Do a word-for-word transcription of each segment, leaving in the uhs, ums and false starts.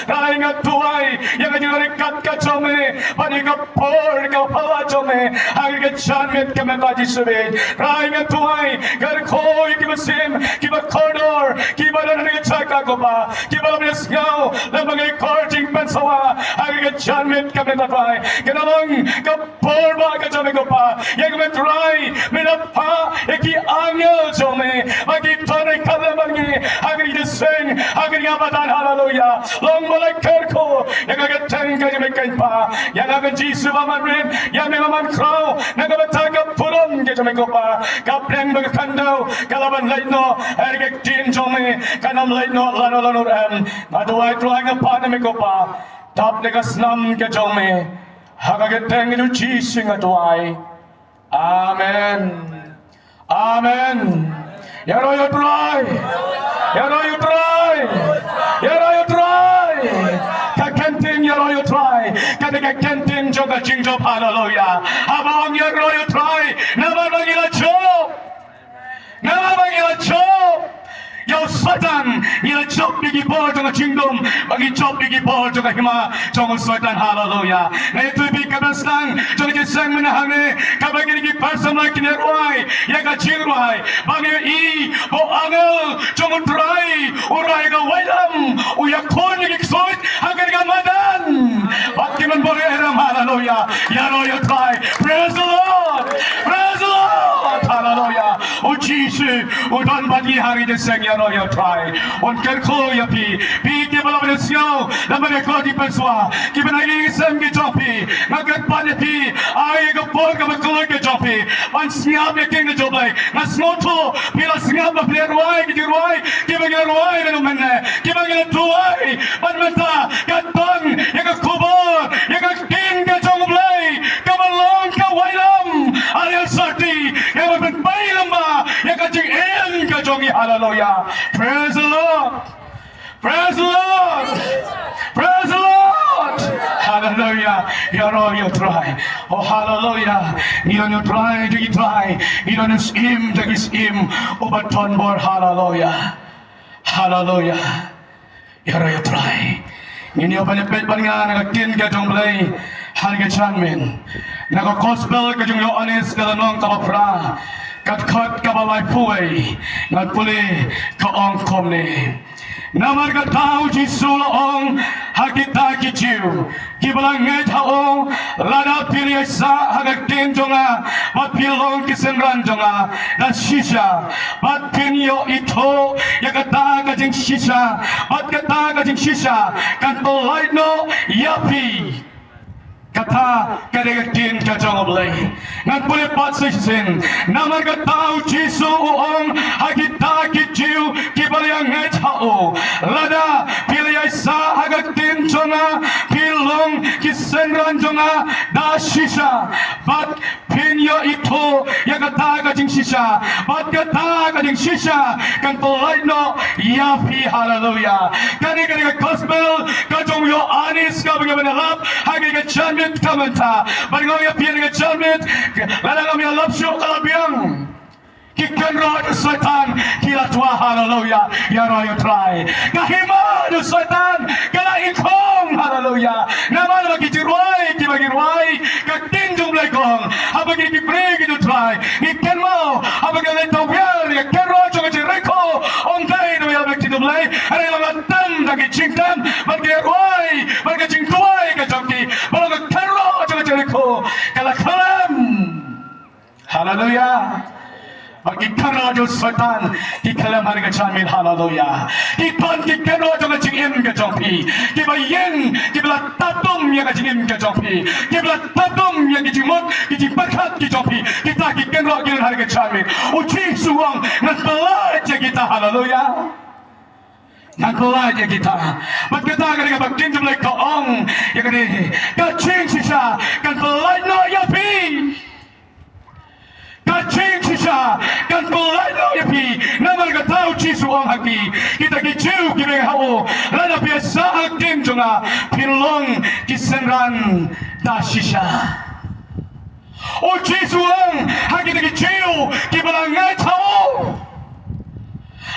Trai nga duwai ïa ka jingryngkat ka jong me, bad ïa ka por ka pala jong me ha ka janmiet ka mynta Jisu. Trai nga duwai, nga kyrkhu ïa ki mynsiem kiba kordor, kiba don ha ka jaka ko Pa, kiba la ïasngew lem bad ngi kordor jingpynsawa ha ka janmiet ka mynta Trai. Kan long ka por ba ka jong me ko Pa, ïa ka me Trai, me la phah ïa ki angel jong me ba ki don ryngkat lem bad ngi ha kane ka seng, ha kane ka madan. Haleluya. Long ba la kyrkhu ïa ka kyrteng ka jong me ko Pa, ïa nga ko Jisu ba man rit, ïa me ba man khraw, na ka bynta ka burom ka jong me ko Pa. Ka pdeng bad ka khyndew ka la ban leit noh, ha ka ktien jong me kan ym leit noh lano lano ruh em. Nga duwai Trai nga pan ïa me ko Pa, dap da ka snam ka jong me, ha ka kyrteng ka jong Jisu nga duwai. Amen. Amen. Ïaroh ïa u Trai. Ïaroh ïa u Trai. Ïaroh ïa u Trai. Ka ktien ïaroh ïa u Trai ka dei ka ktien jong ka jingjop. Haleluya. Haba ong ïaroh ïa u Trai, namar ba ngi la jop. Namar ba ngi la jop ïa u Soitan, ngi la jop ïa ki bor jong ka jingdum, ba ngi jop ïa ki bor jong ka hima jong u Soitan. Haleluya. Nga ïathuh ïa phi, ka ban sdang jong ka jingïaseng mynne hangne, kaba kine ki para samla kin ïa rwai ïa ka jingrwai, ba ngi ïohi ba u angel jong u Trai u rwai ïa ka waitlam, u ïakhun ïa ki ksuid ha kane ka madan. Bad kin ym bor ïa ram. Haleluya. Ïaroh ïa u Trai. Praise the Lord. Praise the Lord. Haleluya. U Jisu u don bad ngi ha kane ka jingïaroh ïa u Trai. Un kyrkhu ïa phi, phi kiba la ïasngew lem bad ngi kordor jingpynsawa, kiba na ki ïing ki sem ki jong phi. Nga kyrpad ïa phi, ai ïa ka por kaba kylluid ka jong phi ban sngap ïa ka ktien ka jong U Blei. Nga sngewthuh phi la sngap ba phi la rwai ki jingrwai kiba ngi la rwai naduh mynne, kiba ngi la duwai. Bad mynta ka don ïa ka khubor, ïa ka ktien ka jong U Blei kaba long ka waitlam, ïa ka syrti, ïa kaba pynpei lyngba ïa ka jingim ka jong ngi. Haleluya. Praise the Lord. Praise the Lord. Praise the Lord. Haleluya. Ïaroh ïa u Trai. Oh, haleluya. Ngi don ïa u Trai jong ki trai, ngi don ïa u Syiem jong ki syiem, uba don bor. Haleluya. Haleluya. Ïaroh ïa u Trai. Ngin ïa peit bad nga na ka ktien ka jong U Blei ha kane ka janmiet, na ka Gospel ka jong u Ïoannis, ka lynnong kaba phra, ka dkhot kaba laiphew wei. Ngan pule, ka ong kumne: Namar kata u Jisu u la ong ha kita ki Jiw kiba la ngeit ha u, lada phi la ïaisah ha ka ktien jong nga, bad phi long ki synran jong nga da shisha, bad phin ïoh ithuh ïa kata ka jingshisha, bad kata ka jingshisha kan pyllait noh ïa phi. Kata ka dei ka ktien ka jong U Blei. Ngan pule pat sa shisien. Namar kata u Jisu u ong ha kita ki Jiw kiba la ïa ngeit ha u, lada phi la ïaisah ha ka ktien jong nga, phi long ki synran jong nga da shisha, bad phin ïoh ithuh ïa kata ka jingshisha, bad kata ka jingshisha kan pyllait noh ïa phi. Haleluya. Kane ka dei ka Gospel ka jong u Ïoannis kaba ngi ïa lap ha kane ka janmiet ka mynta. Bad nga ong ïa phi ha kane ka janmiet, lada ngam ïalap shuh ka la biang. Ki kynroh jong u Soitan ki la twa. Haleluya. Ïaroh ïa u Trai. Ka hima jong u Soitan ka la ingkhong. Haleluya. Namar ba ki jingrwai kiba ngi rwai ka ktien jong U Blei ka ong, haba ngi ki briew ki jong u Trai, ngi kynmaw haba ngi leit tawiar ïa ka kynroh jong ka jingrakhe, ym dei na ka ktien U Blei, hynrei la tam da ki jingtem bad ki rwai bad ka jingduwai ka jong ki, ba la ka kynroh jong ka jingrakhe ka la khlem. Haleluya. Bad ki kynroh jong u Soitan ki khlem ha kane ka janmiet. Haleluya. Ki don ki kynroh jong ka jingim ka jong phi, kiba ïeng, kiba la tatum ïa ka jingim ka jong phi, kiba la tatum ïa ki jingmut ki jingpyrkhat ki jong phi. Kita ki kynroh ki don ha kane ka janmiet. U Jisu u ong, ngan pyllait ïa kita. Haleluya. Ngan pyllait ïa kita. Bad kata ka dei kaba ka ktien jong U Blei ka ong ïa kane, ka jingshisha kan pyllait noh ïa phi. Ka jingshisha kan pyllait noh ïa phi. Namar kata u Jisu u ong ha ki, kita ki Jiw kiba ngeit ha u, lada phi ïaisah ha ka ktien jong nga, phin long ki synran da shisha. U Jisu u ong ha kita ki Jiw kiba la ngeit ha u,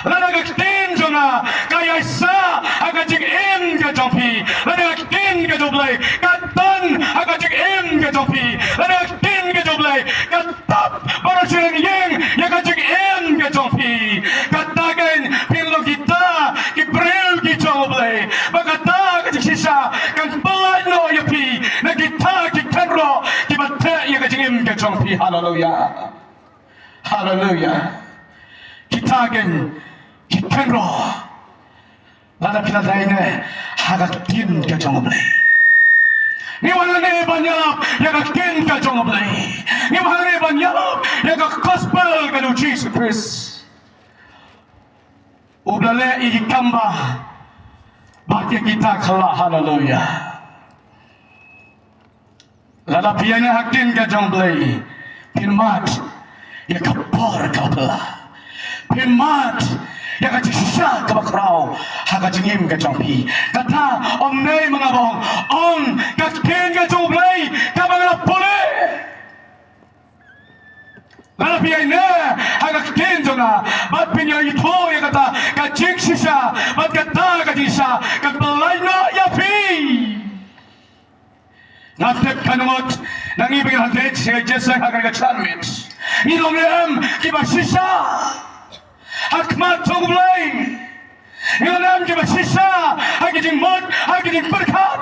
lada ka ktien jong nga ka ïaisah ha ka jingim ka jong phi, jong phi. Lada ka ktien ka jong U Blei ka tap baroh shi ryngwiang ïa ka jingim ka jong phi, kata keiñ phin long kita ki briew ki jong U Blei. Ba kata ka jingshisha kan pyllait noh ïa phi na kita ki kynroh kiba theh ïa ka jingim ka jong phi. Haleluya. Haleluya. Kita keiñ ki kynroh. Lada phi la dei ne ha ka ktien ka jong U Blei, ngim hap ne ban ïalap ïa ka ktien ka jong U Blei. Ngim hap ne ban ïalap ïa ka gospel ka jong U Jisu Khrist. U Blei leh ïa ki kam ba bad ïa kita khyllah. Haleluya. Lada phi ïaineh ha ka ktien ka jong U Blei, phin mad ïa ka por kaba phylla. Phin mad ïa ka jingshisha kaba khraw ha ka jingim ka jong phi. Kata ym dei ma nga ba ong, ong ka ktien ka jong U Blei kaba nga la pule. Lada phi ïaineh ha ka ktien jong nga bad phin ïa ïathuh ïa kata ka jingshisha, bad kata ka jingshisha kan pyllait noh ïa phi. Nga tip ka ngut na ngi ba ngi la leit sha ka jingïaseng ha kane ka janmiet, ngi long ne em kiba shisha ha khmat jong U Blei? Ngi long ne em kiba shisha ha ki jingmut, ha ki jingpyrkhat?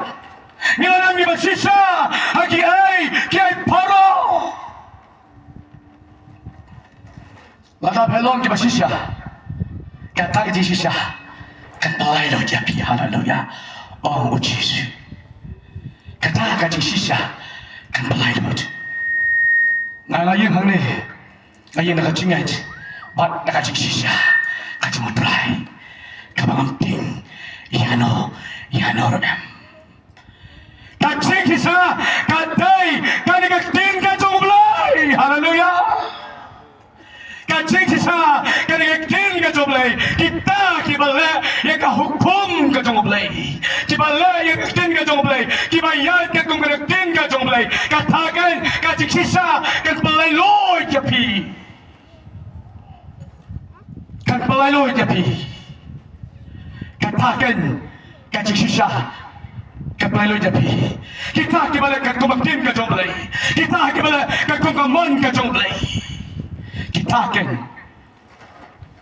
Ngi long ne em kiba shisha ha kiei kiei baroh? Lada phi long kiba shisha, kata ka jingshisha kan pyllait lut ïa phi. Haleluya. Ong U Jisu, kata ka jingshisha kan pyllait lut. Nga, nga ïeng hangne, nga ïeng na ka jingngeit bad na ka jingshisha ka jong U Trai, kaba ngam tieng ïano ïano ruh em. Ka jingshisha ka dei kane ka ktien ka jong U Blei. Haleluya. Ka jingshisha ka dei ka ktien ka jong U Blei. Kita kiba leh ïa ka hukum ka jong U Blei, kiba leh ïa ka ktien ka jong U Blei, kiba ïaid katkum ka ktien ka jong U Blei, kata keiñ ka jingshisha kan pyllait lut ïa phi. Kan pyllait lut ïa phi. Kata keiñ ka jingshisha kan pyllait lut ïa phi. Kita kiba leh katkum ka ktien ka jong U Blei, kita kiba leh katkum ka mon ka jong U Blei, kita keiñ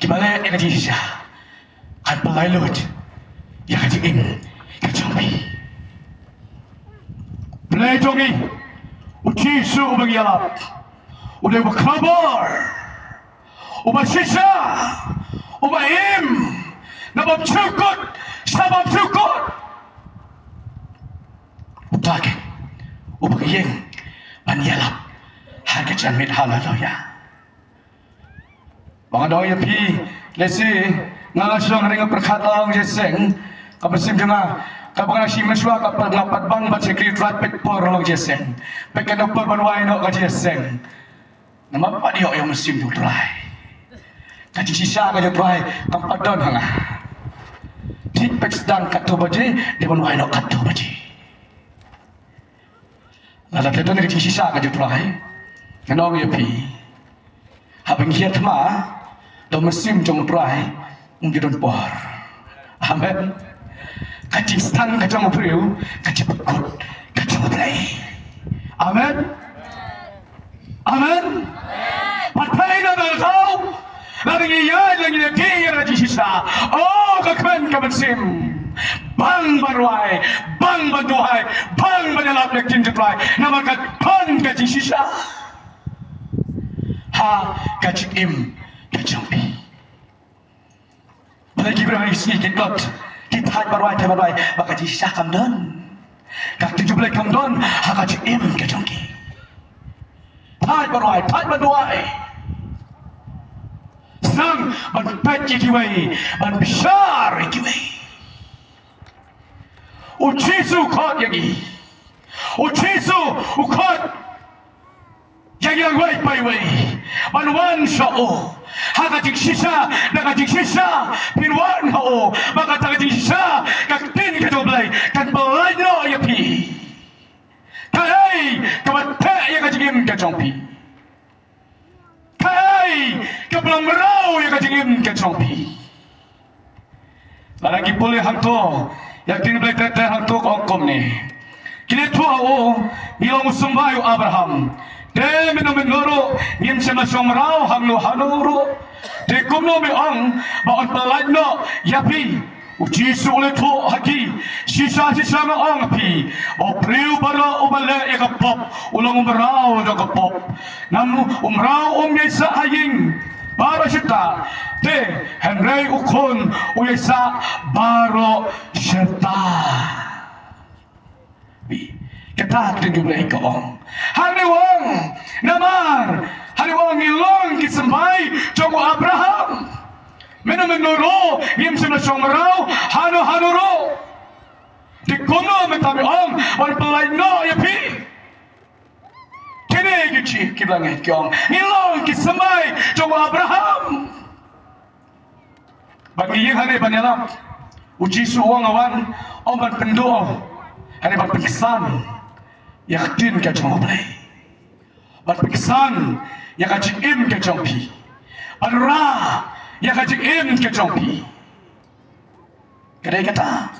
kiba leh ïa ka jingshisha kan pyllait lut ïa ka jingim ka jong phi. Blei jong ngi, U Jisu uba ngi ïalap, U Blei uba khraw bor, uba shisha, uba im na bymjukut sha bymjukut. Uta keiñ uba ngi ïeng ban ïalap ha ka janmiet. Haleluya. Ba nga ong ïa phi, lehse nga la shong ha ring pyrkhat la long jingïaseng. Ka mynsiem jong nga kaba nga la shim mynshuwa, ka pat nga pat bang bad shakri U Trai, peit por long jingïaseng, peit katno por ban wai noh ka jingïaseng. Namar pat ïoh ïa u mynsiem jong U Trai. Ka jingshisha ka jong U Trai kam pat don ha nga. Thik peit sdang katto baje, dei ban wai noh katto baje. Lada phi don ka jingshisha ka jong U Trai, ngan ong ïa phi, haba ngi hiar thma da u mynsiem jong U Trai, um ju don por. Amen. Ka jingsdang ka jong u briew ka jingpynkut ka jong U Blei. Amen. Amen. Pyrthei na ka thaw, lada ngi ïaid, lada ngi ïaid ïa ka jingshisha, oh, ka kmen ka mynsiem bang ban rwai, bang ban duwai, bang ban ïalap ïa ka ktien jong U Trai, namar ka don ka jingshisha ha ka jingim ka jong phi. Balei ki briew ha kine ki sngi ki tlot, ki thait ban rwai, thait ban rwai, ba ka jingshisha kam don, ka ktien jong U Blei kam don ha ka jingim ka jong ki? Thait ban rwai, thait ban duwai, sdang ban peit ïa kiwei, ban bishar ïa kiwei. U Jisu u khot ïa ngi. U Jisu u khot ïa ngi iwei pa iwei ban wan sha u ha ka jingshisha, da ka jingshisha phin wan ha u, ba kata ka jingshisha, ka ktien ka jong U Blei kan pyllait noh ïa phi. Kaei kaba theh ïa ka jingim ka jong phi? Kaei kaba long mraw ïa ka jingim ka jong phi? Lada ngi pule hangto ïa ka ktien Blei ter ter hangto ka ong kumne: Kine tu ha u, ngi long u symbai u Abraham. Te mynno mynno ruh ngim shym la shong mraw hangno hangno ruh. Te kumno me ong ba yn pyllait noh ïa phi? U Jisu u la ïathuh ha ki, shisha shisha nga ong ha phi, u briew baroh uba leh ïa ka pop u long u mraw jong ka pop. Namar u mraw um ïaisah ha ïing baroh shata, te hynrei u khun u ïaisah baroh shata. Kata ka dei ka ong. Hangne u ong, namar hangne u ong ngi long ki symbai jong u Abraham. Mynno mynno ruh ngim shym la shong mraw hangno hangno ruh. Te kumno mynta me ong ba yn pyllait noh ïa phi? Kine ki chi ki bla ngeit ki ong ngi long ki symbai jong u Abraham. Bad ngi ïeng hangne ban ïalap. U Jisu u ong nga wan, ym ban pynduh, hynrei ban pynksan ïa ka ktien ka jong U Blei. Ban pynksan ïa ka jingim ka jong phi. Ban rah ïa ka jingim ka jong phi. Ka dei kata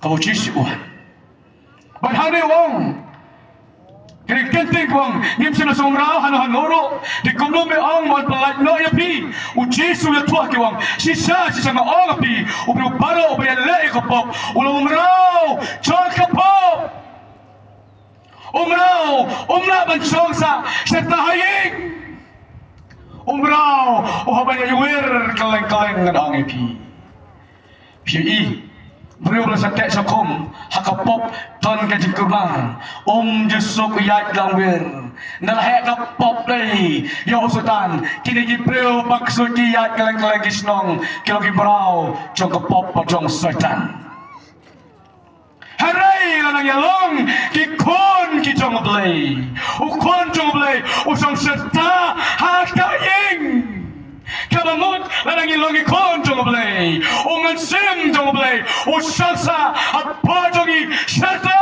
kaba u Jisu u ong. Bad hangne u ong, ka dei ka ktien ka ong, ngim shym la shong mraw hangno hangno ruh. Te kumno me ong ba yn pyllait noh ïa phi? U Jisu u ïathuh ha ki, u ong, shisha shisha nga ong ha phi, u briew baroh uba ïaleh ïa ka pop u long u mraw jong ka pop. U mraw um lah ban shong sah shata ha ïing. U mraw u hap ban ïaiwir kylleng kylleng, ngan ong ïa phi. Phi ïohi, briew ba la sah teh sah khum ha ka pop, don ka jingkulmar. Um ju suk ïaid lawir. Nalor ka pop dei ïa u Soitan. Kine ki briew ba ksuid ki ïaid kylleng kylleng ki shnong, ki long ki mraw jong ka pop bad jong u Soitan. Hynrei lada ngi long ki khun ki jong U Blei, u khun jong U Blei u shong shata ha ka ïing. Kaba mut lada ngi long ki khun jong U Blei, u Mynsiem jong U Blei u shong sah hapoh jong ngi shata.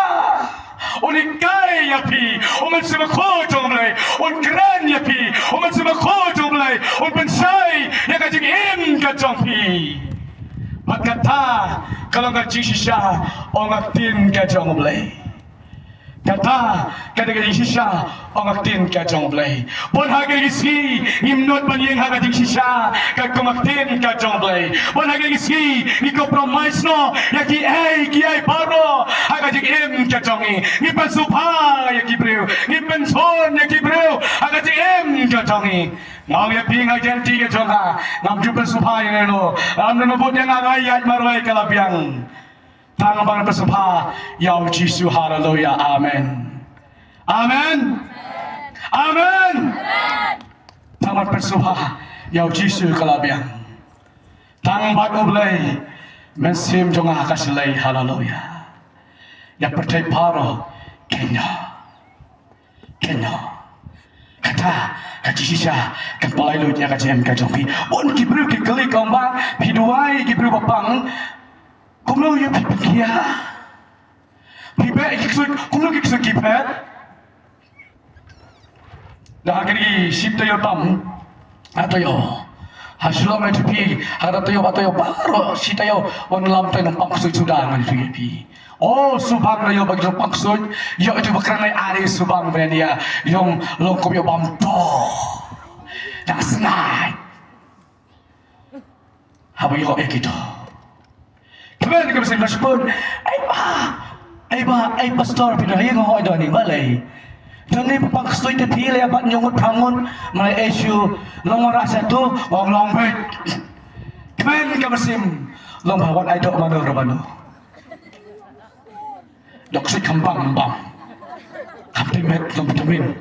Un hikai ïa phi u Mynsiem Bakhuid jong U Blei, un kren ïa phi u Mynsiem Bakhuid jong U Blei, un pynshai ïa ka jingim ka jong phi. Bad kata ka long ka jingshisha ong ka ktien ka jong U Blei. Kata ka dei ka jingshisha ong ka ktien ka jong U Blei. Bun ha kine ki sngi ngim nud ban ïeng ha ka jingshisha katkum ka ktien ka jong U Blei. Bun ha kine ki sngi ngi compromise noh ïa kiei kiei baroh ha ka jingim ka jong ngi. Ngi pynsngewbha ïa ki briew, ngi pynshun ïa ki briew ha ka jingim ka jong ngi. Nga ong ïa phi, nga ong ïa phi ka jong nga, ngam ju pynsngewbha ïa no, ngam ju bud ïa nga, nga ïaid marwei ka la biang. Tang ban pynsngewbha ïa u Jisu. Haleluya. Amen. Amen. Amen. Tang ban pynsngewbha ïa u Jisu ka la biang. Tang bad U Blei, Mynsiem jong nga ka shlei. Haleluya. Ïa pyrthei baroh kynnoh. Kynnoh. Kata ka jingshisha kan pynlait lut ïa ka jingim ka jong phi. Bun ki briew ki kylli, kumba phi duwai ki briew ba pang, kumno ïa phi pynkhia? Phi beh ki ksuid, kumno ki ksuid ki phet? Da ha kine ki shi taïew tam, ha taïew, ha Shillong, ha T P, ha taïew, ha taïew baroh, shi taïew wan lam tai nongpang ksuid suda ngan ïathuh ïa phi. O, subang da ïoh ba ki nongpang ksuid, ïoh ïa u ba kren lai, are subang ba ïa ïong long kum ïoh bam to. Da snai. Haba ïoh ïa kito. Kmen ka mynsiem ba shibun. Ai ba, ai ba, ai pastor, phi don ïa nga hoi don ïa balei. Don ïa ba pang ksuid te phi leh bad ñiewngud phangngut. Malai ai shu long ora satu, ong long beit. Kmen ka mynsiem. Long ba wan ai dok mano ra mano. Dok ksuid kham bam bam. Kham te met long vitamin.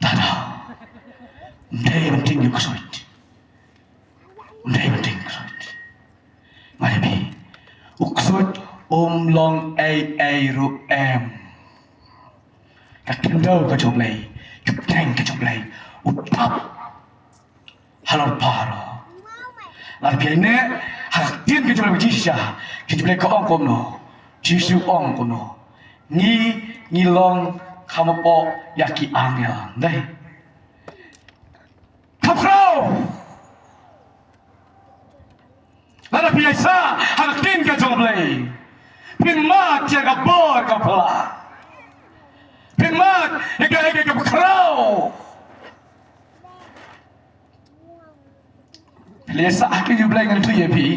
Tada. Ndei ban ting ïa u ksuid. Ndei ban ting ïa u ksuid. Nga ïa phi, u ksuid um long ei ei ruh em. Ka khyndew ka jong U Blei, ka bteng ka jong U Blei, u tap halor baroh. Lada phi ïaineh ha ka ktien ka jong U Blei, ka jingshisha ka jong U Blei ka ong kumno, Jisu ong kumno, ngi, ngi long kham hapoh ïa ki angel. Ndei. Kham khraw. Lada phi ïaisah ha ka ktien ka jong U Blei, Pynmad ïa ka bor ka pla. Pynmad ïa ka, ïa ka, ïa ka bakhraw. Lehse ha ki ju Blei ngan ïathuh ïa phi.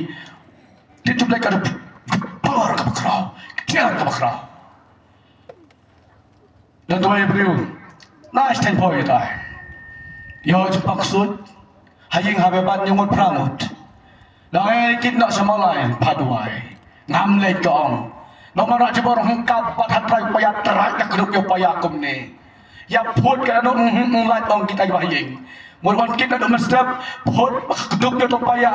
Ki ju Blei ka bor ka bakhraw. Ka tiar ka bakhraw. Don tawei briew. Na shteng poi tai. Ïoh jingpang ksuid. Ha ïing ha ba ban ïa ngut phra ngut. Dang ei kit noh sha mawlai phah duwai. Ngam leit ka ong. Noh mara jabor hngkap bad ha trai paya trai ka kdup ïa paya kumne. Ïa phut ka dok hm hm lait ong kita ba ïing. Mut wan kit dok mestep phut ba ka kdup ïa to paya.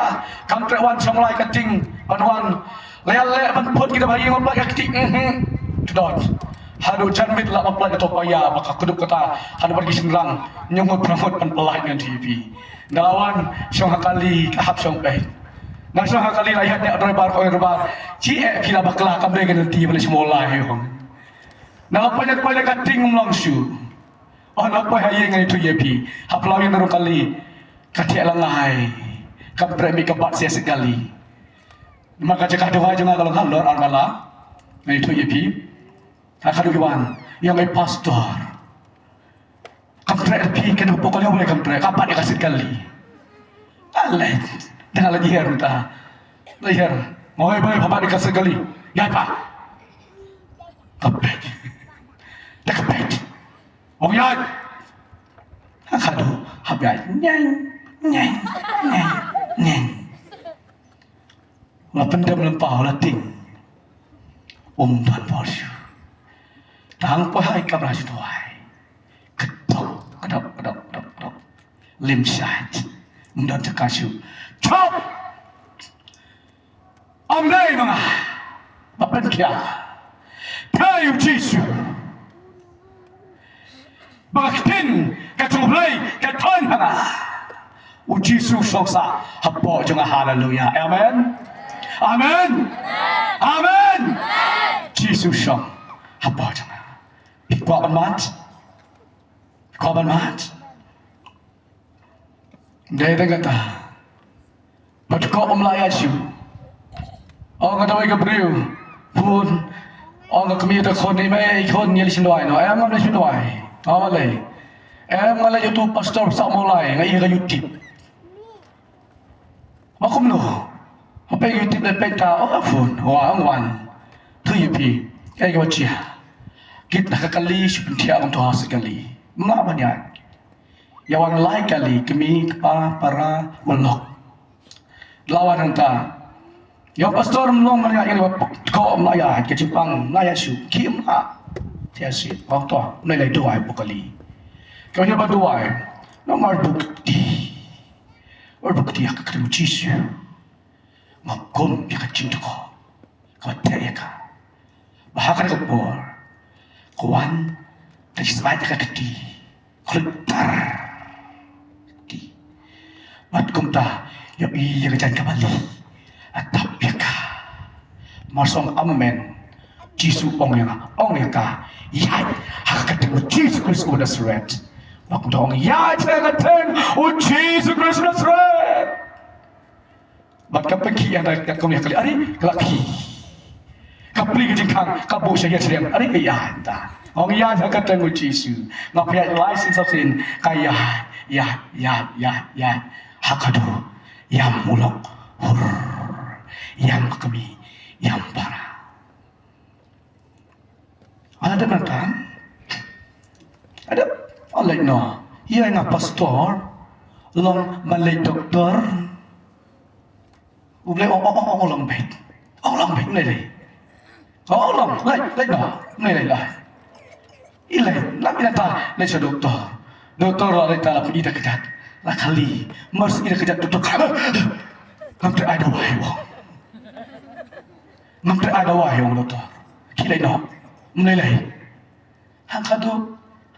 Kam treh wan sha mawlai ka ting ban wan. Leh leh ban phut kita ba ïing ba ka kti hm hm. Kdot. Haduh janmit la ba pla ïa to paya ba ka kdup kata. Haduh ban ki shingrang. Ñiangut prangut ban pla ngan T V. Nga wan shong ha kali ka hap shong peit. Nga shong ha kali la ïaid ïa driver ko driver. Ci eh phi la bakla kam dei ka nti ba la shimo la hi hong. Nga la poi ïa poi la ka ting mlong shu. Oh nga poi ha ïing ngan ïathuh ïa phi. Hap la ïa na rung kali. Ka thiah la ngai. Kam treh mi ka bat sia sekali. Ma ka jaka dawai jong nga ka long halor ar nga la. Ngan ïathuh ïa phi. Ha ka dawai wan. Ïa ngai pastor. Kam treh phi kane ka pokol ïa u Blei kam treh ka pat ïa ka sit kali. Alai. Dang la jihar mynta. La jihar. Ngoi bai pha pat ïa ka sit kali. Ïa pa. Ka pet. Da ka pet. Ong ïa. Ha ka du. Hap ïa. Nyang. Nyang. Nyang. Nyang. La pyndem lem paw la ting. Um don bor shu. Tang poi hai kamra shu tuai. Kedok, kedok, kedok, kedok, kedok. Lim shait. Um don jaka shu. Chop! Ong dei ma nga. Ba pynkhia. Thei u Jisu. Ba ka ktien ka jong U Blei ka thon ha nga. U Jisu shong sah hapoh jong nga. Haleluya. Amen. Amen. Amen. Jisu shong hapoh jong nga. Phi kwah ban mad? Phi kwah ban mad? Dei dang kata. Bad ko um la ïa shu. Ong ka dawai ka briew. Phone. Ong ka kmie ta khun ni mai khun ïa li shin dawai no. Em ngam lei shin dawai. Ong lei. Em nga lei ïa tu pastor sa mo lai nga ïa ka YouTube. Ma kumno. Hape YouTube le peta ong ka phone. Wa ong wan. Tu ïa phi. Kai ka wachia. Kit na ka kali shu pynthia ong tu ha sa kali. Ma ban ïa. Ïa wan lai kali kmie kpa para walok. La wan hangta. Ïa pastor mlong man ïa ïa ko mla ïa ka jingpang mla ïa shu ki mla. Tia si ong to mla lai duwai bukali. Ka ïa ba duwai. Namar bukti. Or bukti ïa ka kyrteng Jisu. Nga kum ïa ka jingduk. Ka wat ïa ka. Ba ha ka por. Ka wan ka jisbat ïa ka kti. Ka lut tar. Kti. Bad kumta ïa i ïa ka jan ka bali. Atap ïa ka. Mar song amen. Jisu ong ïa nga, ong ïa ka. Ïa ha ka kyrteng Jisu Khrist u Nasaret. Bad kumta ong ïa ha ka kyrteng Jisu Khrist u Nasaret. Bad ka pynkhih ïa ka kum ïa ka liang ari ka la khih. Ka plie ka jingkhang ka buh sha ïa sliang ari ka ïa ta. Ong ïa ha ka kyrteng u Jisu. Nga pynïaid lai sien saw sien ka ïa ïa ïa ïa ïa ha ka dur ïam u lok hur ïam ka kmie ïam para. Ala dep nangta. Ada. Ala no. Ïa nga pastor. Long ban leit doktor. U Blei ong ong ong ong long beit. Ong long beit, ym lei lei. Ong long leit leit no. Ym lei lei la. I leit la ïa ta leit sha doktor. Doktor la leit ta la phi da kjat. La khali. Mers i da kjat doktor. Ngam treh ai dawai ong. Ngam treh ai dawai ong doktor. Ki leit no. Ym lei lei. Hangta tu.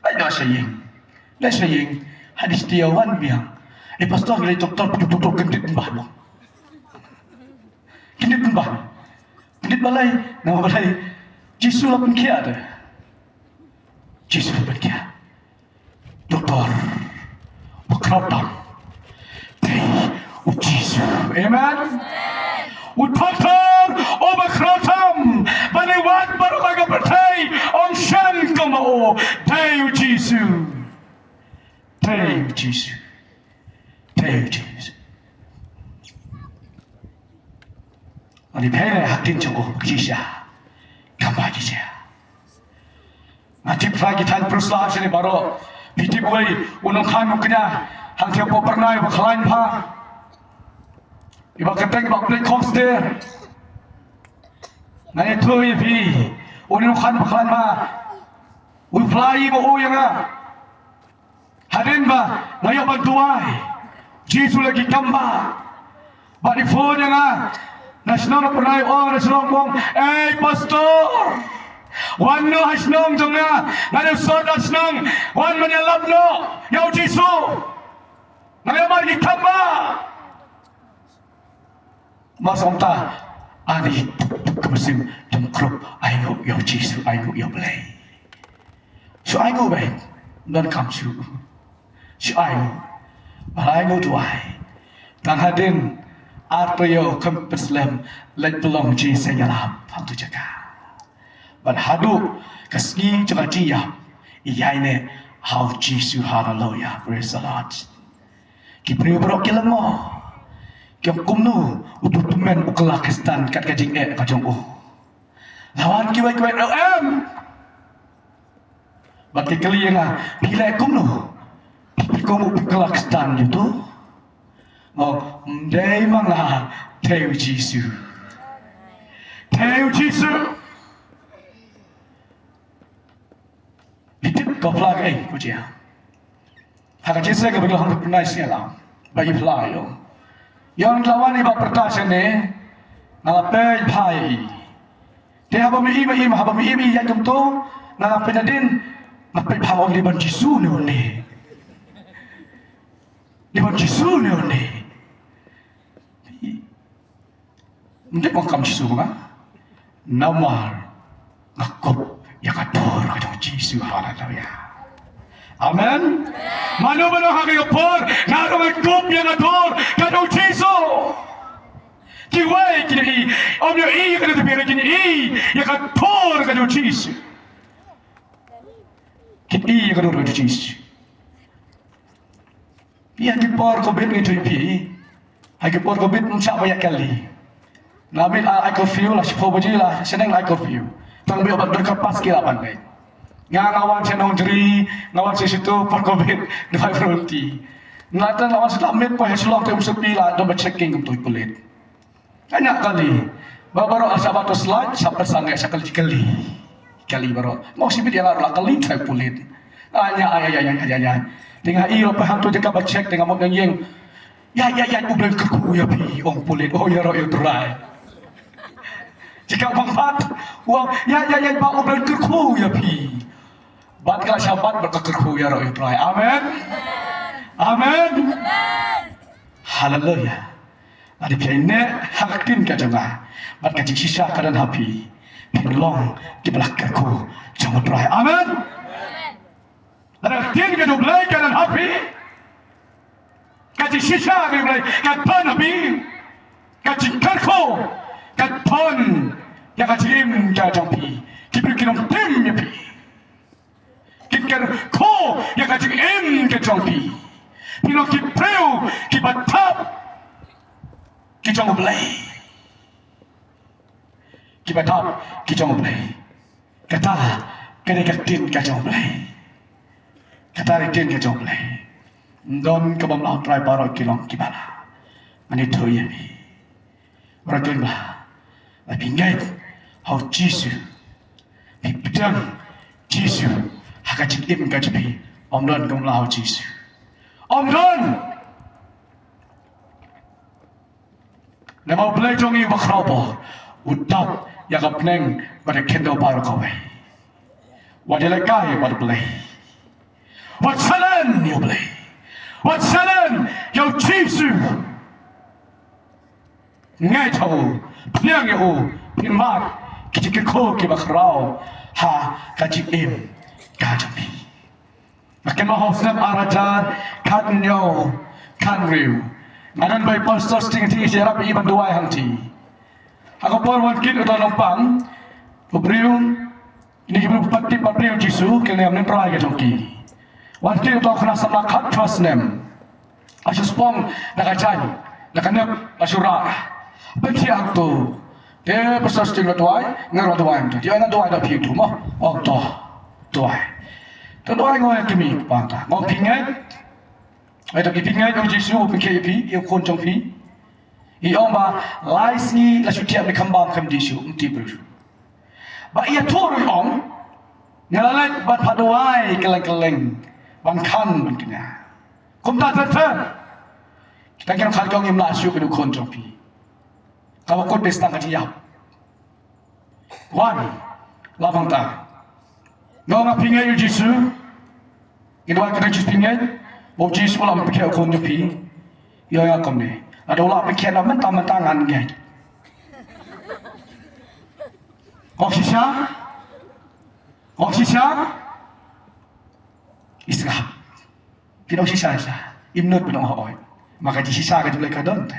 Leit noh sha ïing. Leit sha ïing. Hadien shi taïew wan biang. Eh pastor ngi leit doktor, doktor, doktor kyndit pynban mo. Kyndit pynban. Kyndit balei, namar balei. Jisu la pynkhiah te. Jisu la pynkhiah. Doktor. Ba khraw tam. Dei u Jisu. Amen. U doktor. U ba khraw tam. Jisu. Thank you, Jesus. Ani phe ne hatin jong u kisha. Kamba kisha. Nga tip pha ki thaiñ Prusla shane baroh. Phi tip wei u nongkhan u kñia hangtei u pynrai ba khlaiñ pha. Iba kyrteng ba Blake Cox de. Nga ïathuh ïa phi u nongkhan ba khlaiñ pha. U pynrai ba u ïa nga. Hadien ba nga ïoh ban duwai, Jisu la ki kamba. Bad i phone ïa nga na shnong, na pynrai ong na shnong, ong, "Ei pastor, wan noh ha shnong jong nga, nga dang sot na shnong, wan ban ïalap noh ïa u Jisu." Nga ïoh ban ki kamba. Ba sngewta ani ka mynsiem jong krup, ai nguh ïa u Jisu, ai nguh ïa u Blei. Shu ai nguh beit, don kam shu. Shu ai nguh. Ba ai nguh duwai. Tang hadien ar taïew kham pynslem leit pynlong jingseng ïalap hangtu jaka. Ban haduh ka sngi jong ka jingïap, i ïaineh ha u Jisu, haleluya, praise the Lord. Ki briew baroh ki lyngngoh. Ki ong kumno uto u tymmen u kylla Khristan kat ka jingeh ka jong u. La wan kiwei kiwei ruh em. Bad ki kylli ïa nga, phi leh kumno? Phi kum u kylla Khristan ïa uto? Nga ong, ym dei ma nga, tei u Jisu. Tei u Jisu. Phi tip ko phla kaei ko jia? Ha ka jingïaseng kaba ngi la hap ban pynïaseng lang ba i phla ïa u. Ïa u la wan i ba pyrta shane, nga la peit bha ïa i. Te haba me im, me im, haba me im ïa i ïaid kumto, nga la peit nadien, nga peit bha, ong dei ban Jisu ne ong ne. Dei ban Jisu ne ong ne. Ym dei ban kam Jisu ba nga. Namar nga kup ïa ka dur ka jong Jisu, haleluya. Amen. Mano mano ha ka por nga ruh nga kup ïa ka dur ka jong Jisu. Kiwei kin i, ym ïohi ïa ka dur, kin i ïa ka dur ka jong Jisu. Kin i ïa ka dur ka jong Jisu. Ïa ki por Covid ngi tip hi. Ha ki por Covid ym shah ba ïa kali. Namar ai curfew la shiphew baje la shaneng la ai curfew. Tang ba ïoh ban dur ka pass ki la ban leit. Nga nga wan sha Nongjri, nga wan sha shitu por Covid, dei bai volunteer. Nga tang la wan sha Lamit, poi ha Shillong te um shu pi la don ba checking kumto ki pulit. Nga ñiah kali. Ba baroh sa ba to slide, sa pyrshang sha kali kali. Kali baroh. Mo sibit ïa la la kali trai pulit. Nga ñiah ai ai ai ai ai ai. Te nga i la pyrshang to jaka ba check te nga mut nga ïeng. Ïa ïa ïa u Blei kyrkhu ïa phi ong pulit. Oh ïaroh ïa u Trai. Jaka bang pat. Ong ïa ïa ïa ba u Blei kyrkhu ïa phi. Bad ka la shabat bad ka kyrkhu ïaroh ïa u Trai. Amen. Amen. Haleluya. Lada phi ïaineh ha ka ktien ka jong nga bad ka jingshisha ka don ha phi, phin long kiba la kyrkhu jong u Trai. Amen. Lada ka ktien ka jong u Blei ka don ha phi, ka jingshisha ka jong u Blei ka don ha phi, ka jingkyrkhu ka don ïa ka jingim ka jong phi. Ki briew kin ym tim ïa phi. Kin kyrkhu ïa ka jingim ka jong phi. Phi long ki briew kiba thap ki jong u Blei. Kiba thap ki jong u Blei. Kata ka dei ka ktien ka jong u Blei. Kata ka ktien ka jong u Blei. Ym don kaba mlah, u Trai, baroh ki long kiba lah. Ngan ïathuh ïa phi. Baroh ki long ba la phi ngeit ha u Jisu, phi pdiang Jisu ha ka jingim ka jong phi, ym don kaba mlah ha u Jisu. Ym don. Namar u Blei jong ngi uba khraw bor u dap ïa ka bneng bad ka khyndew baroh kawei. Wat ïalehkai bad u Blei. Wat challenge ïa u Blei. Wat challenge ïa u Jisu. Ngeit ha u, pdiang ïa u, phin mad ki jingkyrkhu kiba khraw ha ka jingim ka jong phi. Nga kynmaw ha u snem ar hajar khathynñiew khathynriew, nga don bad i Pastor Sting, te ngi ïarap ïa i ban duwai hangtei. Ha ka por wan kit uta u nongpang, u briew, kine ki briew pat tip pat briew Jisu, kine ki ïam ne trai ka jong ki. Wat ki to khana samla khat trust nem. A shu spong na ka jan, na ka nep, a shu ra. Pynthia to. Te pastor sting la duwai, nga la duwai to. Dia na duwai da phi tu mo. Ong to. Duwai. To duwai ngoi ki mi panta. Ngoi phi ngai. Ai to ki phi ngai to Jisu pynkhia phi, ïa khun jong phi. I ong ba lai sngi la shu thiah ne kham bam kham Jisu, mti bru. Ba ïa tu ru ong. Nga la leit bad pha duwai kylleng kylleng ban khan ban kñia. Kumta ter ter. Kita kien khan jong im la shu kinu khun jong phi. Ka ba kut bes tang ka jingïap. Wan. La bang ta. Nga nga phi ngai ïa Jisu. Ngi duwai ka dang Jisu phi ngai. Ba Jisu la pynkhia khun jong phi. Ïa ïa kumne. Lada u la pynkhia na mynta mynta ngan ngai. Ong shisha. Ong shisha. Isngap. Phi ong shisha shisha. Im nud phi ong hooid. Ma ka jingshisha ka jong U Blei ka don te.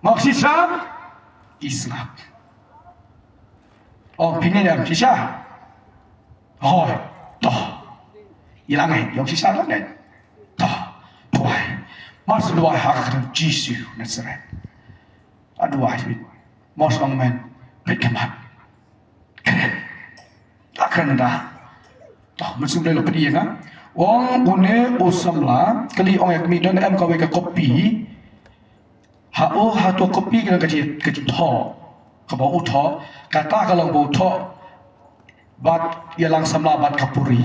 Ma ong shisha. Isngap. Ong phi ngai ïa shisha. Hooid. To. Ïa la ngai. Ïa ong shisha la ngai. To. Duwai. Must duwai ha ka kyrteng Jisu Nazareth. A duwai. Must ong men. Peit khmat. Kren. La kren da. To, mynsiem Blei la pynïeng nga. Ong une u samla, kylli ong ïa kmie don em kawei ka kopi. Ha u, ha tu kopi ka ka jingthoh. Kaba u thoh, kata ka long ba u thoh. Bad ïalang samla bad ka puri.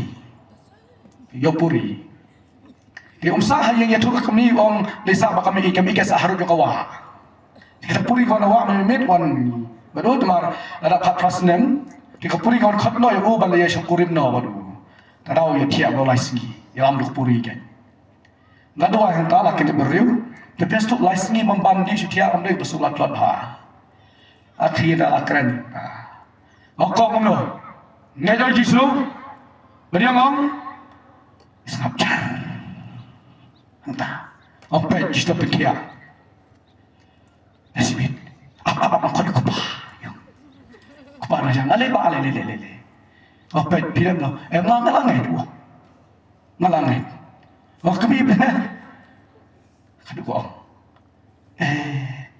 Ïa puri. Te um sah ha ïing ïathuh ka kmie ong lei sah ba ka mih, ka mih ka sah harud ïa ka wah. Te ka puri ka wan wah mih mih wan bad u, te mar lada phat phra snem. Te ka puri ka wan khot noh ïa u ban leit ïa shongkurim noh bad u. Te dau ïa thiah ba lai sngi ïalam da ka puri ka. Nga duwai hangta la kynduh briew. Te phi suk lai sngi bam bam di shu thiah ym dei ba suk la tlot bha. Akhir da la kren. Nga kong kumno. Ngai da Jisu. Ba dia ngong. Sngap jar. Hangta. Ong peit Jisu pynkhia. Nasibit. Ap ap ap khot kpa. Kpa na jang ale ba ale le le le le. Ong peit phi lem no. Em nga nga la ngai tu. Nga la ngai. Ong kmie ba. Ka dei ko ong. Eh.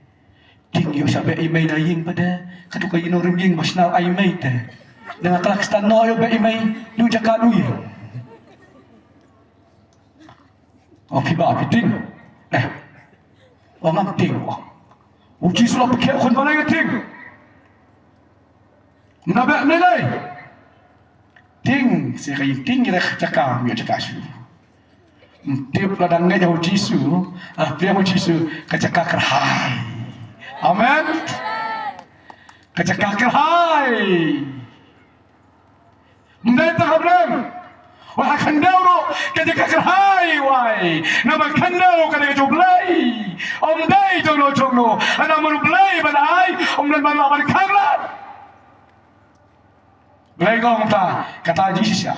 Ding ïoh sha beh i mei na ïing pat de. Ka dei ko ïa nongrim ïing ba shnal ai mei te. Dang ka la kstan noh ïoh beh i mei. Ïoh jaka du ïing. Ong phi ba phi ding. Eh. Ong ngam ding ong. U Jisu la pynkhia khun balei nga ding. Mna beh mna lei. Ding, se ka ïing ding ïa ka jaka, ïa jaka shu. Tip la dang ngeit ïa u Jisu, ah, pdiang u Jisu, ka jaka kyrhai. Amen. Ka jaka kyrhai. Mdei ta hapdeng. Wa ha khyndew ruh ka jaka kyrhai wai. Namar khyndew ka dei ka jong u Blei. Ym dei jong no jong no. Hynda mon u Blei ban ai, ym don ban lah ban khanglad. Blei ngong ta kata jingshisha.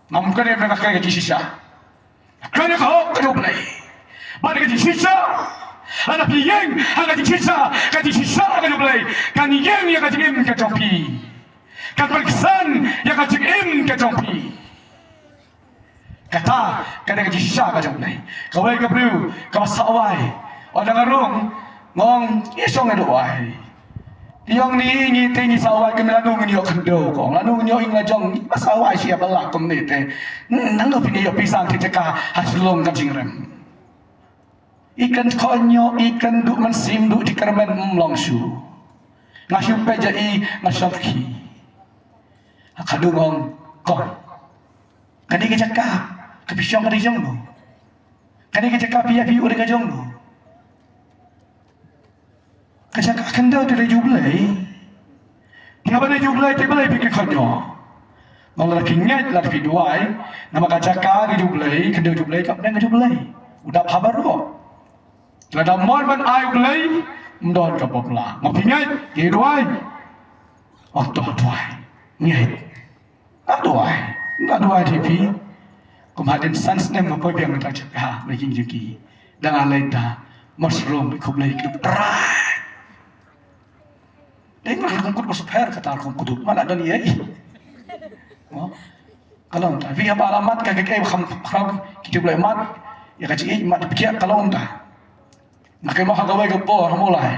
Ngam kane mdei ka jingshisha. Kane ka hok ka jong u Blei. Bad ka jingshisha. Lada phi ïeng ha ka jingshisha, ka jingshisha ka jong u Blei kan ïeng ïa ka jingim ka jong phi. Kan pynksan ïa ka jingim ka jong phi. Kata ka dei ka jingshisha ka jong u Blei. Kawei ka briew kaba sah wai. Ynda nga rung nga ong ïa shong ïa duwai. Te ong ni ngi te ngi sah wai kumne lano ngin ïoh khyndew ko. Lano ngin ïoh ïing la jong ngi ba sah wai shi ïa ba lah kumne te. Nangno phin ïoh pisa te jaka ha shlong ka jingrem. I kren khot ñiuh, i kren duh mynsiem duh jingkyrmen ym long shuh. Nga shu peit ïa i nga shong khie. Ha ka dei ngong kong. Kane ka jaka ka phi shong ka dei jong no. Kane ka jaka phi ïa phi u dei ka jong no. Ka jaka khyndew te dei jong u Blei. Te haba dei jong u Blei te balei phi kyrkhu ñiuh? Ngong lada phi ngeit lada phi duwai namar ka jaka dei jong u Blei, khyndew jong u Blei, ka pdeng ka jong u Blei. U dap ha baroh. Lada mon ban ai u Blei ym don ka bapla. Ngong phi ngeit te duwai. Ong to duwai. Ngeit. Nga duwai, nga duwai te phi. Kum hadien san snem nga poi biang na ka jaka, na ïing jong ki. Da nga leit da, mushroom, khublei, khublei. Dei nga kum kut ba super kata kum kut ma la don ïa i. Mo. Ka long ta. Phi hap alamat ka, ka, ka, kham, kham, ki tip lai mat. Ïa ka jingïeit mat phi ka long ta. Nga kynmaw ha kawei ka por ha Mawlai.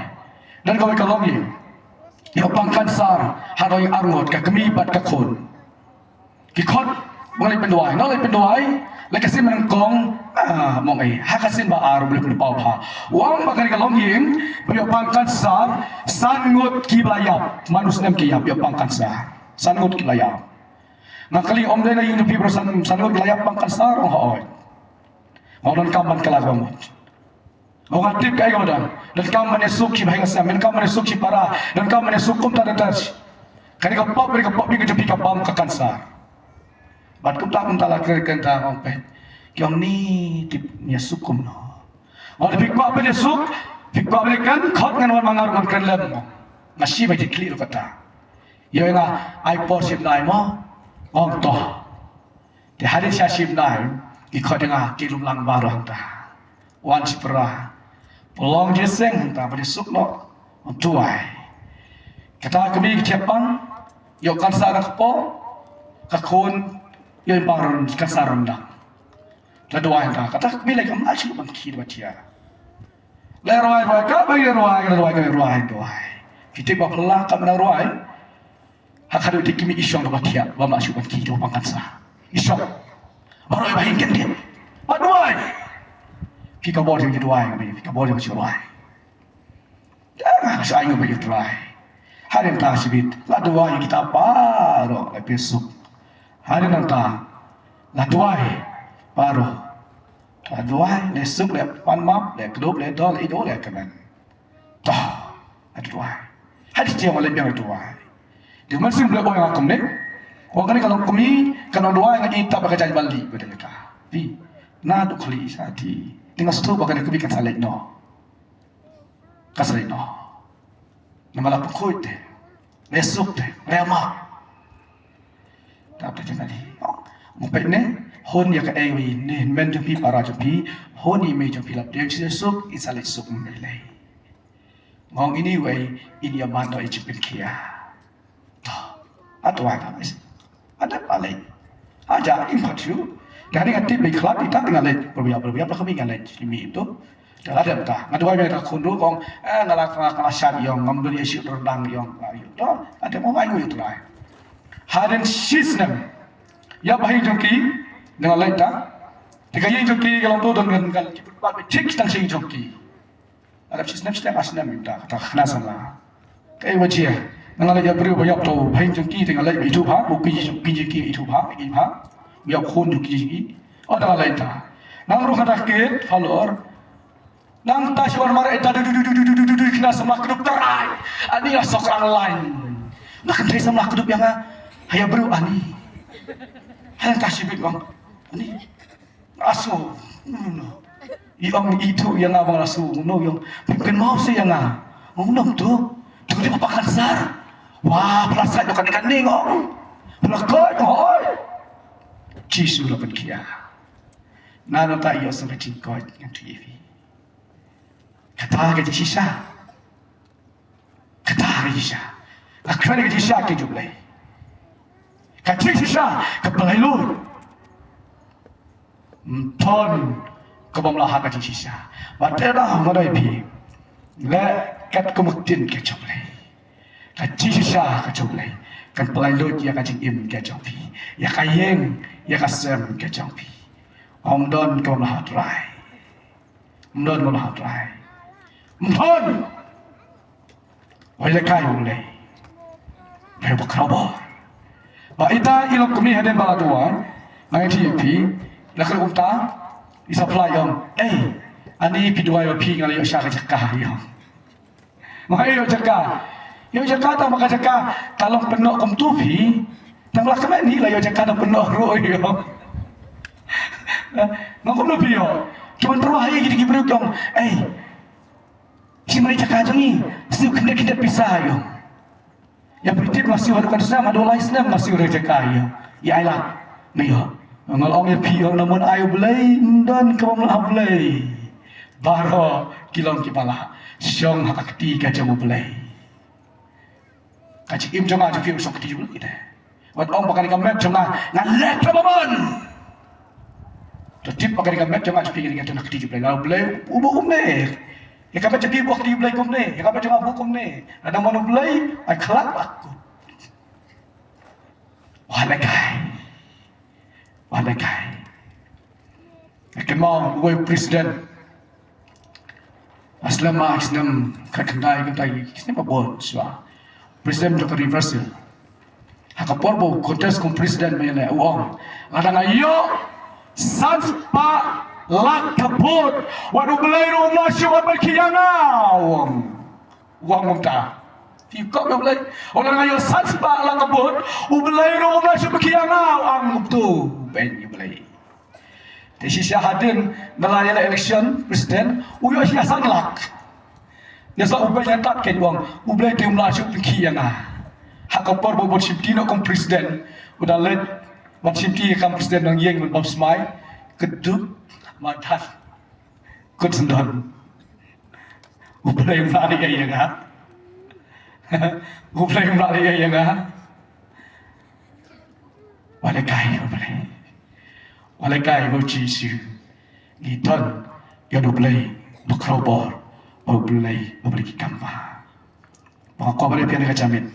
Don kawei ka longïing. Ïa u pang kansar, ha dong ar ngut, ka kmie bad ka khun. Ki khot, ba nga leit pynduwai. Nga leit pynduwai, leit ka sien ba nyngkong, ah, mong ei. Ha ka sien ba ar, u leit pynpaw bha. U ong ba kane ka longïing, ba ïa u pang kansar, san ngut ki ba la ïap. Man u snem ki ïap, ïa u pang kansar. San ngut ki ba la ïap. Nga kylli, ym dei na ïing jong phi baroh san, san ngut ki la ïap pang kansar, ong hooid. Nga ong donkam ban kylla ka bamut. Ong nga tip kaei kaba don. Donkam ban ïasuk shi bheng snem, donkam ban ïasuk shi para, donkam ban ïasuk kumta da touch. Kane ka pop, kane ka pop, kane ka jong phi ka bam ka kansar. Bad kumta kumta la kren kren ta ong peit. Ki ong ni tip ïasuk kumno. Ong phi kwah ban ïasuk, phi kwah ban ïakren, khot ngan wan ma nga ruh ngan kren lem. Nga shim ïa ki khlieh ruh kata. Ïa nga ai por shim nai mo. Ong to. Te hadien sha shim nai, ki khot ïa nga ki lum lang baroh hangta. Wan shipra. Pynlong jingïaseng hangta ba dei suk noh. Duwai. Kata ka kmie ka thiah pang. Ïoh kansar na kpoh. Ka khun ïoh i pang run kansar rundang. La duwai hangta. Kata ka kmie lei kam lah shuh ban khie ba thiah. La rwai rwai ka ba ïa rwai ka rwai ka rwai duwai. Ki tip ba phylla ka ba nang rwai. Ha khadduh te ki mih i shong kaba thiah, ba mah shuh ban ki, kaba pang kansar. I shong. Baroh i ba hin ken ken. Ba duwai. Phi ka bor jong ki duwai, phi ka bor jong ki duwai. Ka sa ai ngu ba ki duwai. Hadien ta shibit, la duwai kita baroh, la phi suk. Hadien nangta, la duwai baroh. La duwai, la suk, la pan map, la kdup, la dol, la ido, la kmen. Toh, la duwai. Hadien jong la biang duwai. Dei mynsiem Blei ong ïa nga kumne. Ong kane ka long kmie, ka long duwai nga ïeit ba ka jaiñ ba lih ba dei ka. Phi, naduh khlieh sha ti. Te nga sngewthuh ba kane ka kmie kan sa leit noh. Kan sa leit noh. Namar la pynkhuid te. La suk te. La map. Te ap te jong ka dei. Mo peit ne, hun ïa kaei ne, hynmen jong phi para jong phi, hun ïa i mei jong phi la pdiang suk, i sa leit suk mynlei. Nga ong ini wei, in ïa man noh i jingpynkhia. To, a duwai ka, a dep a leit. A ja, in pat shu. Te hadien nga tip leit khlad, ita te nga leit, pyrbiang, pyrbiang, pyrbiang, nga leit, i mei to. Te la dep ta, nga duwai biang ta khun ruh, kong, eh, nga la, nga la, nga la shad ïong, ngam dun ïa shu rndang ïong, la ïong. To, a dep mo ngai ngu ïa u Trai. Hadien shi snem. Ïa ba ïing jong ki, nga leit ta. Te ka ïing jong ki, ka long to don kan, kan, ki pynpat thik tang shi ïing jong ki. Arap shi snem, snem, ar snem mynta, kata ka khana samla. Kaei wajah? Nga leit ïa briew ba ïap to, ba ïing jong ki te nga leit ba ithuh bha, ba ki jong ki, ki jong ki ithuh bha, ki bha. Ïap khun jong ki jong ki. Oh, te nga leit ta. Nang ruh kata kit, halor. Nangta shu wan mareh ita du du du khana samla kdup trai. Ani la sok rang lain. Nga kynthei samla kdup ïa nga. Haïa briew ani. Hangta shibit bang. Ani. Aso, no, no. I ong i tu ïa nga bang aso, no, ïong. Pynmau se ïa nga. Ong no tu. Tu dei papa kansar. Wah, plasai do kane kane ngong. Plasai do hoi. Jisu la pynkhia. Nangta ïoh sa ka jingkoit ngan tu ïa phi. Kata ka jingshisha. Kata ka jingshisha. Ka kren ka jingshisha ka jong U Blei. Ka jingshisha ka Blei lut. Ym don kaba ym lah ha ka jingshisha. Ba te da ma dei phi. Le kat kum ktien ka jong U Blei. Ka jingshisha ka jong U Blei. Kan pynlait lut ïa ka jingim ka jong phi. Ïa ka ïing, ïa ka sem ka jong phi. Ym don kaba ym lah ha U Trai. Ym don mo la ha U Trai. Ym don. Wei la kai u lei. Wei ba khraw ba. Ba ita i long kmie hadien ba la duwai. Nang ïa phi, la kren kumta. I supply ong. Ei, ani phi duwai ba phi nga la ïoh sha ka jaka ïong. Nga ïoh jaka. Ïoh jaka tang ba ka jaka ka long pynnoh kum tu phi. Tang ba la kmen hi la ïoh jaka tang pynnoh ruh ïoh. Nga kumno phi ïoh. Ki ban pynnoh hi ki briew ki ong. Ei. Shi mari jaka jong i. Siew khyndiat khyndiat pisa ïoh. Ïa phi tip nga siew haduh kan snem haduh lai snem nga siew re jaka ïoh. Ïa ai lad. Nga ïoh. Nga ong ïa phi ïoh na mon ai U Blei. Ym don kaba ym lah U Blei. Baroh ki long kiba lah shong ha ka kti ka jong U Blei. Ka jingim jong nga jong phi shong kti jong U Blei te. Wat ong ba kane ka met jong nga nga leh kaba mon. To tip ba kane ka met jong nga jong phi kane ka met jong nga ka kti jong U Blei. Nga U Blei u ba um ne. Ïa ka met jong phi ba kti U Blei kumne. Ïa ka met jong nga ba kumne. Lada mon U Blei ai khlak ba kut. Wa lehkai. Wa lehkai. Nga kynmaw uwei u president. Ha snem ma snem khatkhyndai khyndai snem ba bun shuwa. President jong ka Reversal. Ha ka por ba u contest kum president ba ïaleh u ong, lada nga ïoh san spah lak ka vote, wat U Blei ruh um lah shuh ban pynkhih ïa nga, u ong. U ong kumta. Phi kwah ïa U Blei. Lada nga ïoh san spah lak ka vote, U Blei ruh um lah shuh ban pynkhih ïa nga, u ong kumta. Beiñ ïa U Blei. Te shisha hadien ba la ïaleh election president, u ïoh shisha san lak. Ïa sa U Blei ïa tat kein u ong, U Blei te um lah shuh pynkhih ïa nga. Ha ka por ba u bud shimti noh kum president, u da leit ban shimti ïa kam president nongïing ban bam smai, kduk madan kut syndon. U Blei um lah leh ïa nga. U Blei um lah leh ïa nga. Wa lehkai U Blei. Wa lehkai U Jisu. Ngi don ïa U Blei ba khraw bor, U Blei, U Blei ki kam ba. Ba nga kwah ban ïa phi ïa ka jingmut.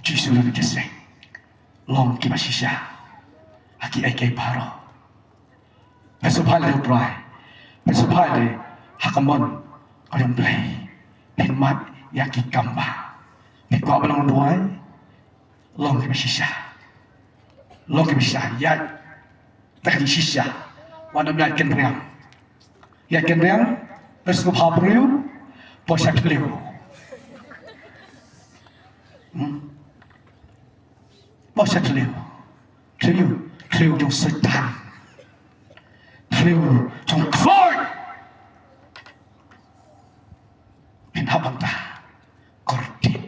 Jisu u la jingïaseng. Long kiba shisha ha kiei kiei baroh. Pynshai lade U Trai. Pynshai lade ha ka mon ka jong U Blei. Pynmad ïa ki kam ba phi kwah ban long duwai. Long kiba shisha. Long kiba shisha. Ïa. Te ka jingshisha. Wat nym ïa kynriang. Ïa kynriang. Pynshai ha briew. Pynshai thliew. Hmm. Pynshai thliew. Thliew, thliew jong Soitan. Thliew jong Khrist. Phin hap hangta. Kordit.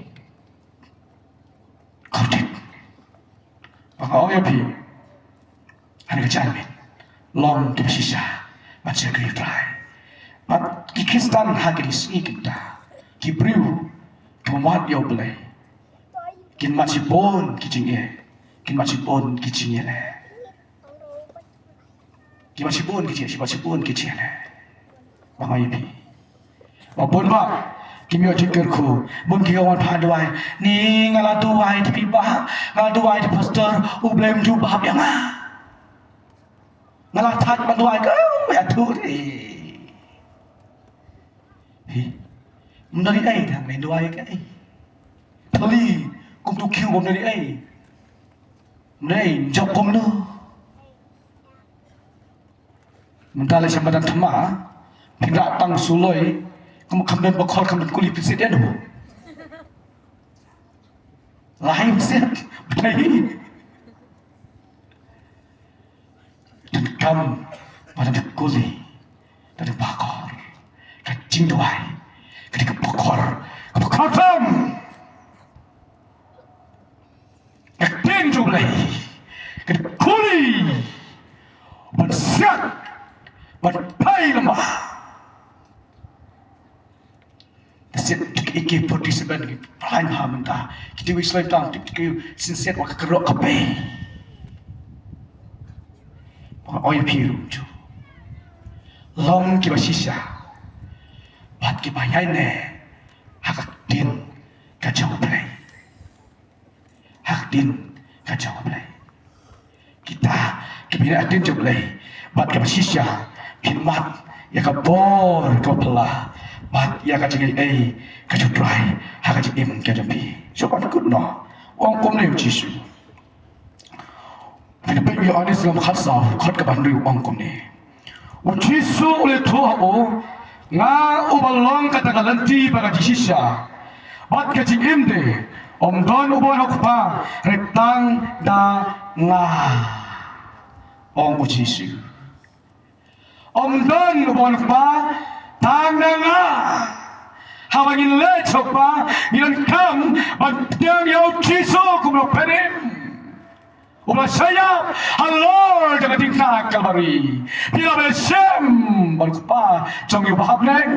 Kordit. Ba nga ong ïa phi. Hynrei ka jingmut. Long kiba shisha. Bad shakri U Trai. Bad ki Khristan ha kine ki sngi mynta. Ki briew. Ki mad ïa U Blei. Kin mad shibun ki jingeh. Kin mad shibun ki jingeh leh. Ki mad shibun ki jingeh, ki mad shibun ki jingeh leh. Ba nga ïa phi. Ba bun ba. Kim ïoh jingkyrkhu. Bun ki ong wan pha duwai. Ni nga la duwai te phi ba. Nga la duwai te pastor. U Blei um ju ba ïa nga. Nga la thait ban duwai ka. Ïa tu ri. Hi. Mnari ai thang ni duwai ka ai. Thali kum tu kiu mnari ai. Mnari jop kum no. Mynta la sha madan thma. Pynra tang suloi. Kum kham don bakhor kham don kuli pynsit ïa no. Lai pynsit. Bthai. Donkam ba dang kuli, ba dang bakor. Ka jingduwai ka dei ka bakor, ka bakor tam. Ka ktien jong U Blei ka dei kuli ban siat, ban phai lama. Te siat ki A K forty-seven ki pynlait ha mynta. Ki tip wi slem tang tip ki synsiat wa ka kyrok ka bei. Ba oi phi ruh ju long kiba shisha bad kiba ïaineh ha ka ktien ka jong U Blei. Ha ka ktien ka jong U Blei. Kita kiba ïaineh ha ka ktien jong U Blei bad kaba shisha phin mad ïa ka bor kaba phylla bad ïa ka jingaiei ka jong U Trai ha ka jingim ka jong phi. Shu ban kut noh. Ong kumne U Jisu. Phi da peit Ïoannis lynnong khatsaw, dkhot kaba hynriew, ong kumne. U Jisu u la ïathuh ha u, nga uba long kata ka lynti bad ka jingshisha bad ka jingim de, ym don uba wan ha u Kpa hynrei tang da nga. Ong U Jisu. Ym don uba wan ha u Kpa tang da nga. Haba ngin leit sha u Kpa ngin donkam ban pdiang ïa U Jisu kum u nongpynim. Uba la shah ïap halor jong ka diengphna Kalbari. Phi lah ban ïashem bad u Kpa jong ngi uba ha bneng.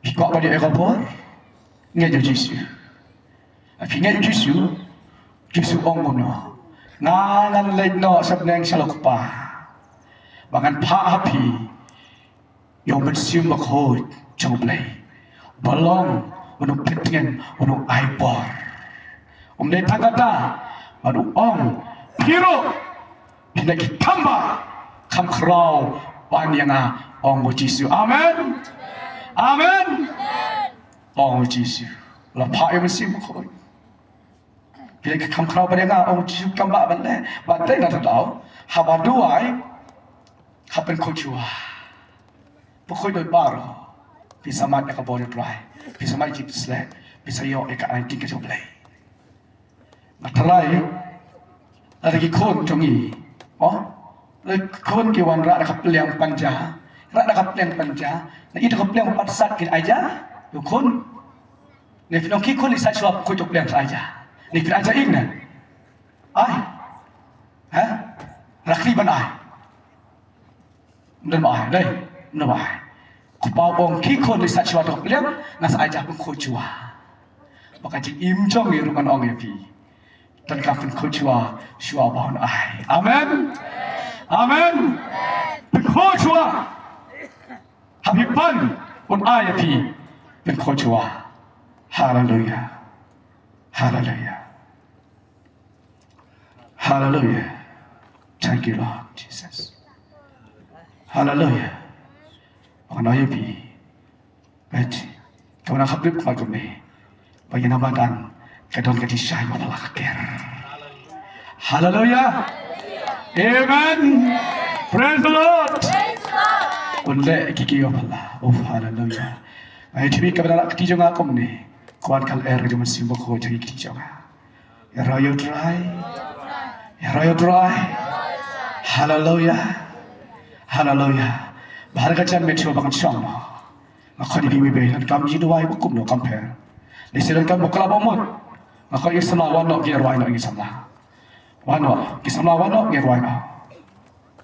Phi kwah ban ïoh ïa ka bor? Ngeit ïa U Jisu. Phi ngeit Jisu, Jisu ong kumno? Nga ngan leit noh sha bneng sha la u Kpa, ba ngan phah ha phi ïa u Mynsiem Bakhuid jong U Blei, ba long u nongpyntngen, u nongai bor. Um dei tang kata, bad u ong, phi ruh phin dei ki tamba kham khraw ban ïa nga, ong u Jisu. Amen. Amen. Ong u Jisu, la phah ïa u Mynsiem Bakhuid. Phi dei ki kham khraw ban ïa nga, ong u Jisu, kam bah ban leh. Bad dei na ta daw, haba duwai, ha pynkhuid shuwa. Pynkhuid dei baroh. Phi sa mad ïa ka bor U Trai, phi sa mad ïa ka jingpynshlur, phi sa ïoh ïa ka anointing ka jong U Blei. Nga tharai lada ki khun jong ngi, oh, lada ki khun ki wanrah da ka pliang panja, rah da ka pliang panja, na i da ka pliang pat sat kin ai ja ïa u khun. Ne phin ong ki khun, i sat shuwa pynkhuid u pliang, sa ai ja. Ne phin ai ja ïa nga? Ai. Ha? Rakri ban ai. Ym don ba ai, dei. Ym don ba ai. Kpa u ong, ki khun, i sat shuwa da ka pliang, nga sa ai ja pynkhuid shuwa. Ba ka jingim jong ngi ruh ngan ong ïa phi, don ka pynkhuid shuwa, shuwa ba un ai. Amen. Amen. Pynkhuid shuwa. Ha phi pan, un ai ïa phi pynkhuid shuwa. Haleluya. Haleluya. Haleluya. Thank you, Lord Jesus. Haleluya. Ba ngan ong ïa phi, bad kaba nang khablip kumne, ba ïa na madan ka don ka jingshai ba phylla ka ker. Haleluya. Amen. Praise the Lord. Un leh ïa ki ki ba phylla. Oh, haleluya. Ai, tip kaba nang leh kti jong nga kumne, ka wan ka lyer jong u Mynsiem Bakhuid ha ki kti jong nga. Ïaroh ïa U Trai. Ïaroh ïa U Trai. Haleluya. Haleluya. Bad ha ka jan Matthew ba ngan shong, nga khot ïa phi iwei pa iwei, donkam jingduwai ba kumno, kam pher. Lehse donkam bakla ba mut. Nga khot ïa ki samla, wan noh, ngin rwai noh ïa ki samla. Wan noh, ki samla, wan noh, ngin rwai noh.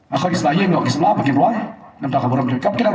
Nga khot ïa ki samla, ïeng noh ki samla, ba kin rwai. Namar ka burom jong ka, ba kin